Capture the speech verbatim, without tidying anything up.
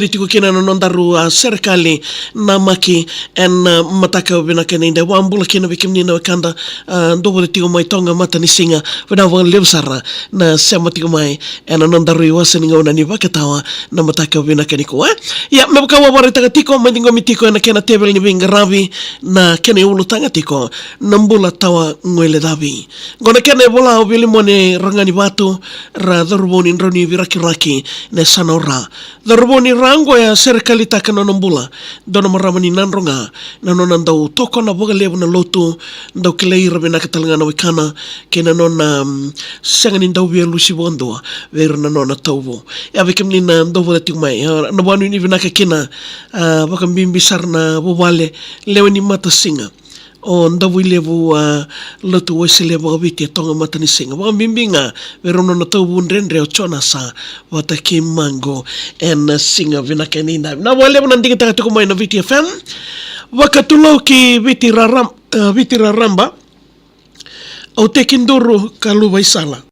tiko kina na nodaru, a, serekali na maki ena, a, mataka vinaka ni dai. Vakabula kina vei kemuni na wekada, a, dou vata tiko mai Toga Matanisiga. Vinaka vakalevu sara na sema tiko mai ena nodaru iwasa ni gauna ni vakatawa na mataka vinaka nikua. Ia, me vaka au a vakaraitaka tiko, mai ciqomi tiko ena kena teveli ni veiqaravi na kena iulutaga tiko na bula tawa guilecavi. Qo na kena ivola o Vilimone Raganivatu, ra cauravou ni Draunivirakiraki, na yasana o Ra. Cauravou ni Ra qo e a serekalitaka na nona bula, dua na marama ni Nadroga, na nona dau tokona vakalevu na lotu, dau kilai ira vinaka tale ga na wekana, kei na nona, mm, sega ni dau via lusi vakadua vei ira na nona tauvu. Ia vei kemuni na dau vata tiko mai, a, na vakanuinui vinaka kina, a, vakabibi sara na vuvale, lewe ni matasiga o Davuilevu, a, Lotu Wesele vakaviti e Toga Matanisiga. Vakabibi ga vei rau na nona tauvu dredre o Jonasa vata kei Maqu ena siga vinaka ni davi. Vinaka vakalevu na digitaka tiko mai na Viti F M. Vakatulou ki Viti Raram-, a, Viti Raraba. Au teki duru ka luva i sala.